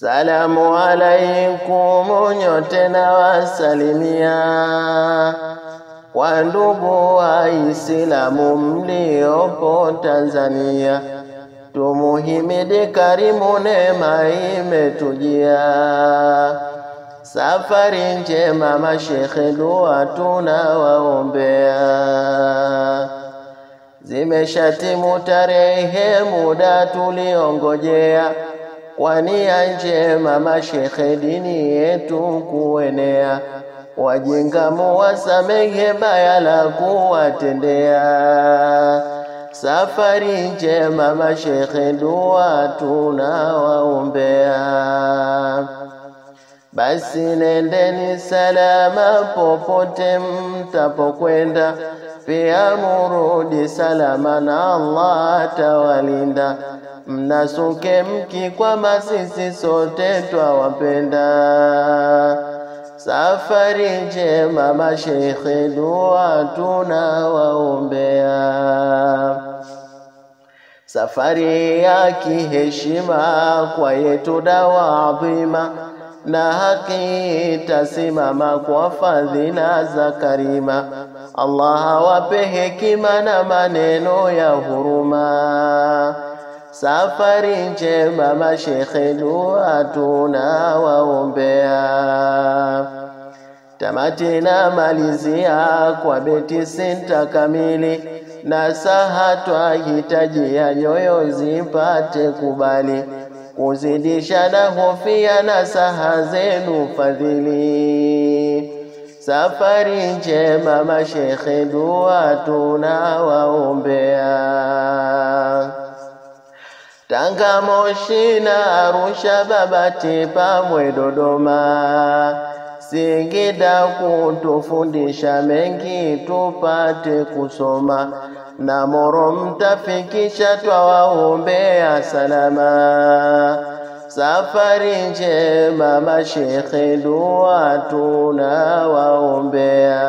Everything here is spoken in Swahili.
Salamu alaikum nyote na wasalimia, kwa ndugu Waislamu mliopo Tanzania, tumuhimidi karimu neema imetujia. Safari njema mashekhe, dua tunawaombea. Zimeshatimu tarehe muda tuliongojea, kwa nia njema mashekhe dini yetu kuenea. Wajinga muwasamehe baya la kuwatendea. Safari njema mashekhe, dua tunawaombea. Basi nendeni salama popote mtapokwenda, pia murudi salama na Allah atawalinda. Mnasuke mkikwama, sisi sote twawapenda. Safari njema mashekhe, dua tunawaombea. Safari ya kiheshima kwa yetu dawa adhima, na haki tasimama kwa fadhila za karima. Allah awape hekima na maneno ya huruma. Safari njema mashekhe, dua tunawaombea. Tamati na malizia kwa beti sita kamili, na saha twahitajia nyoyo zipate kubali, kuzidisha na hofia na saha zenu fadhili. Safari njema mashekhe, dua tunawaombea. Tanga, Moshi na Arusha, Babati pamwe Dodoma, Singida kutufundisha mengi tupate kusoma, na Moro mtafikisha twawaombea salama. Safari njema mashekhe, dua tunawaombea.